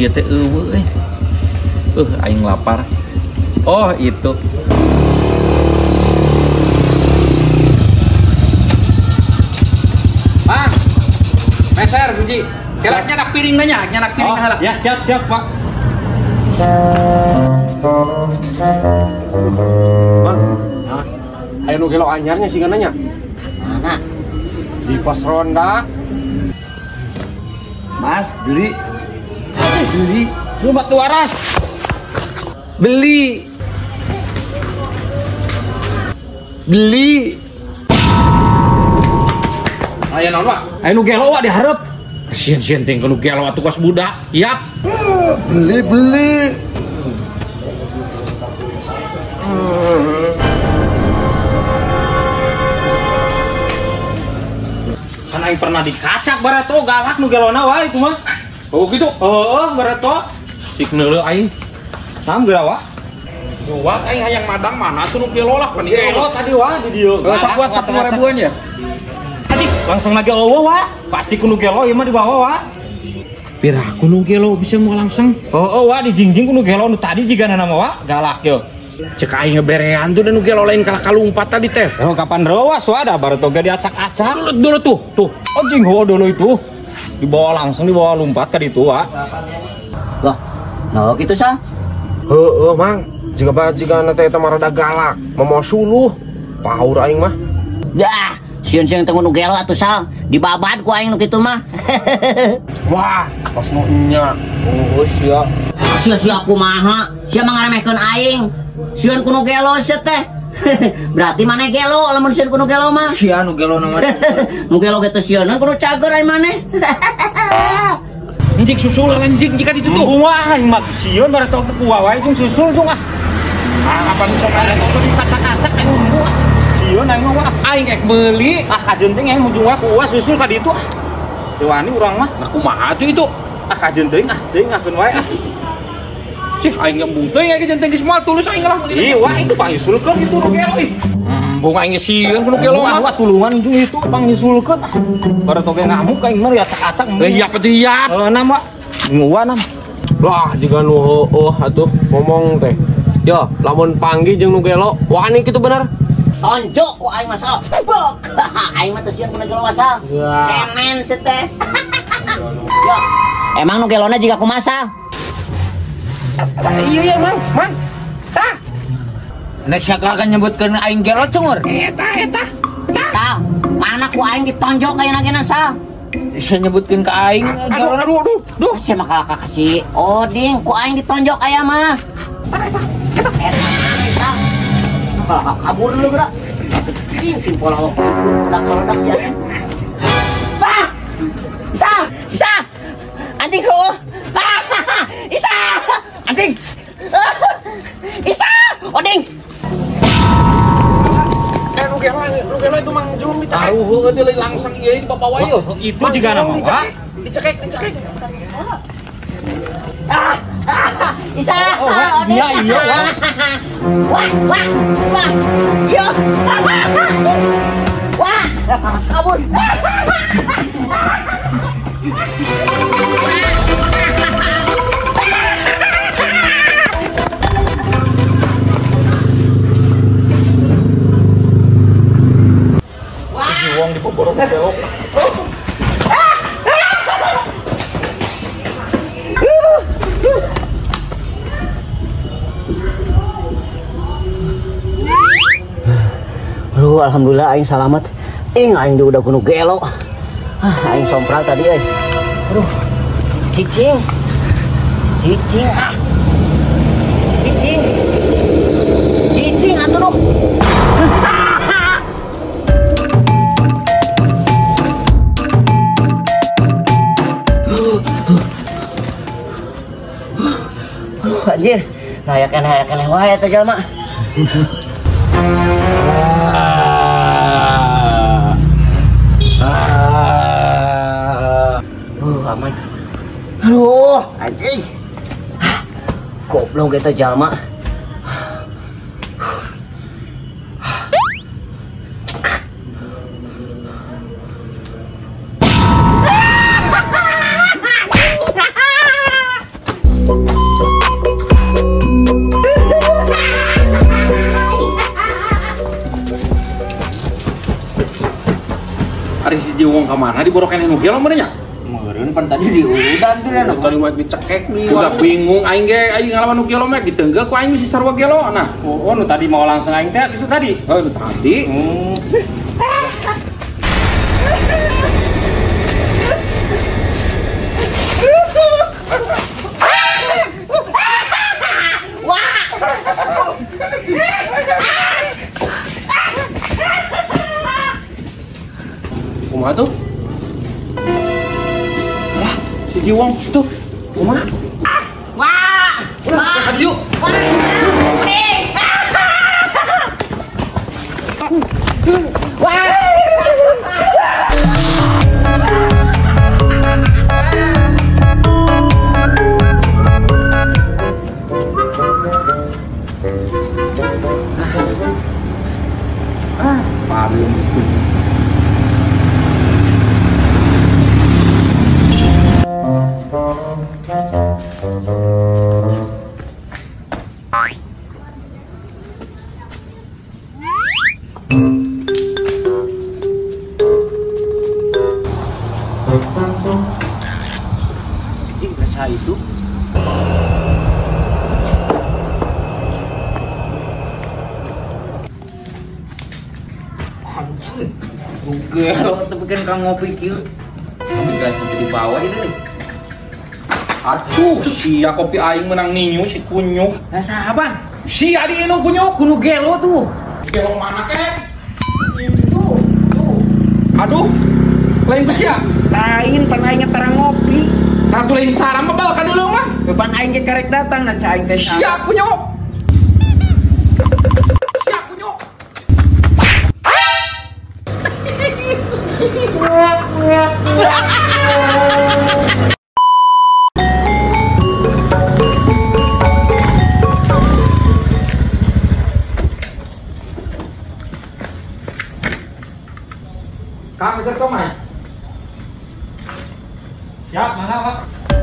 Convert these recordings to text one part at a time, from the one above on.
Di dieu teh eueuh euy. Aing lapar. Oh, itu. Mang. Meser hiji. Kela nyanak piring nya, nyanak piring heula. Ya, siap siap, Pak. Mang. Hah? Aya nu gelo anyarnya sigana nya. Mana? Di pos ronda. Mas, beli. Beli. Lu batu waras. Beli. Beli. Aya naon, Pak? Aya nu gelo wa dihareup. Sieun-sieun teh nu gelo atuh kos budak. Yap. Beli, beli. Kan aing pernah dikacak barato galak nu gelona wae itu mah. Oh gitu. Heeh, barato. Cik neuleuh aing. Nam geura wa. Wah, aing hayang madang mana tuh nu gelo lah pan gelo tadi wa di dieu. Sok buat 10 ribuan ya. Tadi langsung lagi eueuh wa. Pasti ku nu gelo ieu mah dibawa wa. Pirah ku nu gelo bisa mau langsung. Heeh wa dijingjing ku nu gelo nu tadi jigana nama wa galak yo. Cek aing ngeberean tuh dan nu gelo lain kalah kalumpat tadi teh. Oh kapan rewas wa da baru toga diacak-acak. Dulu dulu tuh, tuh. Anjing ho dulu itu. Dibawa langsung dibawa lompat tadi itu wa. Wah, nah gitu sah. Heeh, Mang. Jika jika teh eta mah rada galak, moal suluh. Paur aing mah. Dah, sieun-sieun teh nu gelo atuh sal. Dibabad ku aing nu kitu mah. Wah, pas nu nya. Oh, sia. Sia-sia kumaha? Sia mah ngaremehkeun aing. Sieun ku nu gelo sia teh. Berarti maneh gelo lamun sieun ku nu gelo mah. Sia nu gelo mah. Nu gelo ge teu sieunan ku nu cager aing maneh. Anjing susul anjing jika ditutup. Wah, aing mah sieun bareto teh kuah wae jeung susul jeung ah. Ah, kapan sok aya teh dikacak-acak aing mah. Sieun aing mah. Aing ek meuli. Ah, kajeun teh aing mujung wae ku uas susul ka ditu ah. Teu wani urang mah. Nah kumaha atuh itu? Ah, kajeun teuing ah, teuing ah keun wae ah. Cih, aing ngembung teuing aing janten geus moal tulus aing lah. Ih, wah itu pangnyusulkeun itu nu gelo ih. Embung aing sieun ku nu gelo mah. Wah, tulungan jeung itu pangnyusulkeun. Baru toge ngamuk aing mah acak-acak. Eh, iya atuh iya. Heuh nam wa. Nguwa nam. Wah, jiga nu heueuh atuh ngomong teh. Yo, lamun panggih jeung nu gelo, wani kitu bener. Tonjok ku aing mah sal. Bok. Aing mah teu sieun ku nu gelo mah sal. Cemen sih teh. Yo, emang nu gelona jiga kumaha sal? Iya iya Mang, Mang. Tah. Nah siapa akan nyebutkeun aing gelo cungur? Eta eta. Sal, mana ku aing ditonjok ayeuna gena sal? Bisa nyebutkeun ka aing aduh aduh aduh. Duh, sia mah kalah ka si Oding ku aing ditonjok aya mah. Eta eta. Eta. Eta. Kalah kabur dulu geura. Ih, pola ledak-ledak sia. Bah! Isa, Isa. Anjing heueuh. Isa! Anjing! Isa! Oding! Eh, nu gelo itu Mang Jung dicekek. Taruh heueuh deui langsung ieu di bapak wae. Itu jiga nama wa. Dicekek, dicekek. Ah! Isa! Oh, iya iya wah. Wah, wah, wah. Yo. Wah, kabur. Wong diboborok belok. Aduh, alhamdulillah aing salamat. Ing aing udah kuno gelo. Ah, aing sompral tadi euy. Aduh. Cicing. Cicing ah. Cicing. Cicing atuh duh. Aduh, anjir. Nah, aya keneh wae eta jalma. Aman. Aduh, anjing. Goblok eta jalma. wong ka mana diboro keneh nu gelo meureun nya? Meureun pan tadi diudan teh anu tadi mah dicekek nih. Udah bingung aing ge aing ngalaman nu gelo mah ditenggel ku aing si sarua gelo nah. Oh, nu tadi mau langsung aing teh itu tadi. Oh, nu tadi. Kumaha tuh? Lah, si Jiwong tuh. Kumaha? Wah! Ulah, yuk. Wah! Ah, paling itu. Anjing rasa itu. Anjing, gelo tapi kan kang ngopi kieu. Kopi gelas nanti di bawah itu nih. Aduh, sia kopi aing menang ninyu si kunyuk. Nah, sahabat. Si adi nu kunyuk, kudu gelo tuh. Gelo mana kek? Itu, tuh. Aduh, lain sia. Lain pan aing tarang ngopi. Tah lain cara mebal ka dulu mah. Pan aing ge karek datang nah aing teh. Sia kunyuk. Sia kunyuk. Kang bisa somai. Siap, mana Pak? Ya,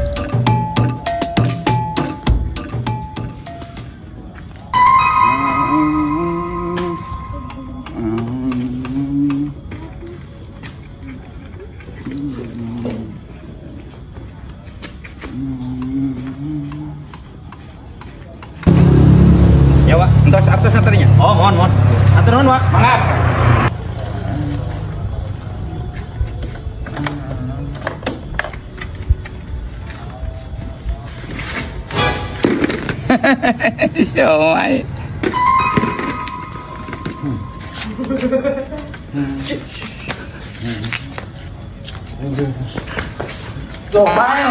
Pak. Entos atas antarnya. Oh, mohon, mohon. Atur nuhun, Pak. Mangga. Siomay. Siomay.